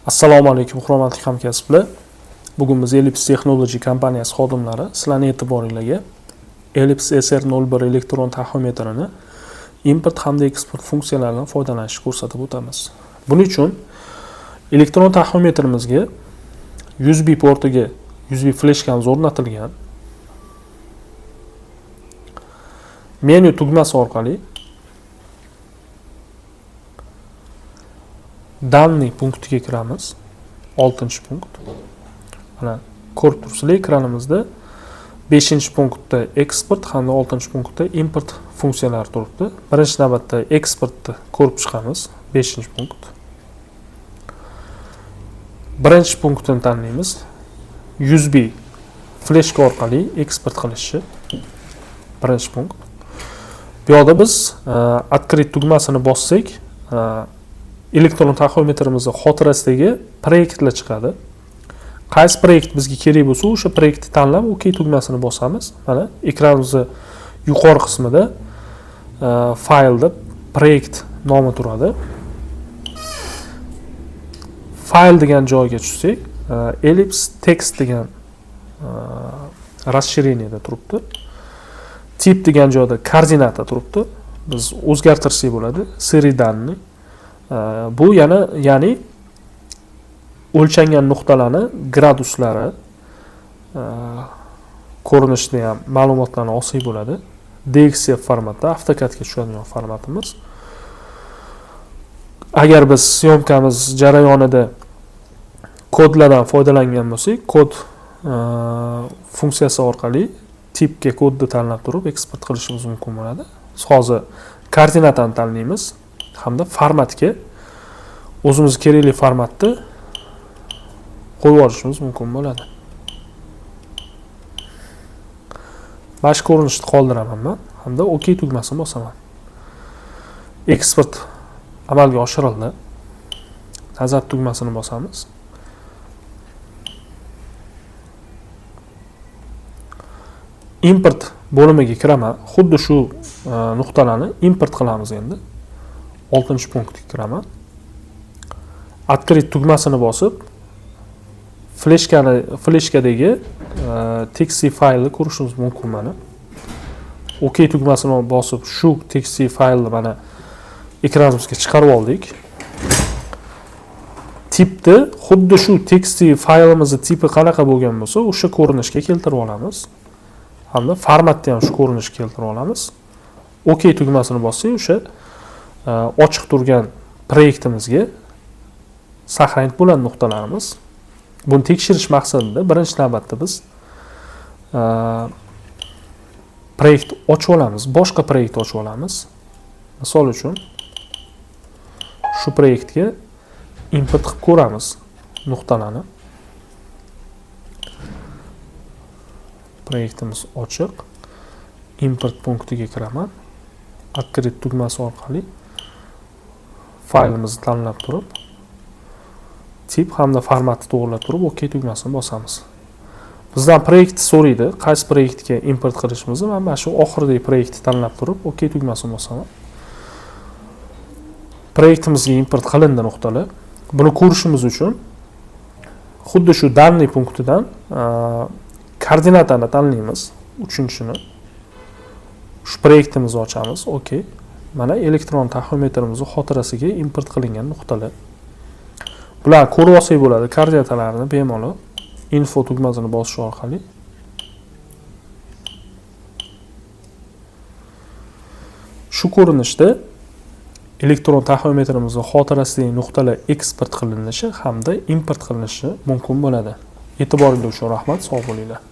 Assalomu alaykum, hurmatli hamkasblar. Bugun biz Ellipse Technology kompaniyasi xodimlari sizlarning e'tiboringizga Ellipse SR01 elektron taxometrini import hamda eksport funksiyalaridan foydalanishni ko'rsatib o'tamiz. Buning uchun elektron taxometrimizga USB portiga USB fleshkamiz o'rnatilgan. Menyu tugmasi orqali Данные punktiga kiramiz. 6-punkt. Mana ko'rib turibsizlar ekranimizda 5-punktda eksport hamda 6-punktda import funksiyalari turibdi. Birinchi navbatda eksportni ko'rib chiqamiz. 5-punkt. Birinchi punktini tanlaymiz. USB fleshka orqali eksport qilishni. Birinchi punkt. Bu yoqda biz открыть tugmasini bossak, elektron taxometrimizning xotirasidagi proyektlar chiqadi. Qaysi proyekt bizga kerak bo'lsa, o'sha proyektni tanlab OK tugmasini bosamiz. Mana ekranimizni yuqori qismida faylda proyekt nomi turadi. Fayl degan joyga tushsak, Ellipse text degan расширениеda turibdi. Tip degan joyda koordinata turibdi. Biz o'zgartirsak bo'ladi. Siri данные. Bu yana ya'ni o'lchangan nuqtalarni graduslari ko'rinishida ham ma'lumotlarni olsak bo'ladi. DXF formatda AutoCADga tushadigan formatimiz. Agar biz syomkamiz jarayonida kodlardan foydalangan bo'lsak, kod funksiyasi orqali tipga kodni tanlab turib eksport qilishimiz mumkin bo'ladi. Biz hozir koordinatani tanlaymiz hamda formatga o'zimiz kerakli formatni qo'yib olishimiz mumkin bo'ladi. Mana shu ko'rinishni qoldiraman men hamda OK tugmasini bosaman. Eksport amalga oshirildi. Nazar tugmasini bosamiz. Import bo'limiga kiraman. Xuddi shu nuqtalarni import qilamiz endi. 6-punktga kiraman. Открыть tugmasini bosib, fleshkadagi txt faylni ko'rishimiz mumkin mana. OK tugmasini bosib, shu txt faylni mana ekranimizga chiqarib oldik. Tipni xuddi shu txt faylimizni tipi qanaqa bo'lgan bo'lsa, o'sha ko'rinishga keltirib olamiz. Hamda formatni ham shu ko'rinishga keltirib olamiz. OK tugmasini bossak, o'sha ochiq turgan proyektimizga saqlanib bo'ladi nuqtalarimiz. Buni tekshirish maqsadida birinchi navbatda biz proyekt ochib olamiz, boshqa proyekt ochib olamiz. Misol uchun shu proyektga import qilib ko'ramiz nuqtalarni. Proyektimiz ochiq. Import punktiga kiraman. Открыть tugmasi orqali faylimizni tanlab turib, tip hamda formatni to'g'rilab turib OK tugmasini bosamiz. Bizdan proyektni so'raydi, qaysi proyektga import qilishimizni. Men mana shu oxiridagi proyektni tanlab turib OK tugmasini bosaman. Proyektimizga import qilindi nuqtalar. Buni ko'rishimiz uchun xuddi shu данные punktidan koordinatani tanlaymiz, uchinchini. Shu proyektimizni ochamiz. OK. Mana elektron taxometrimizning xotirasiga import qilingan nuqtalar. Bularni ko'rib olsak bo'ladi, koordinatalarni bemalol info tugmasini bosish orqali. Shu ko'rinishda elektron taxometrimizning xotirasidagi nuqtalar eksport qilinishi hamda import qilinishi mumkin bo'ladi. E'tiboringiz uchun rahmat, sog' bo'linglar.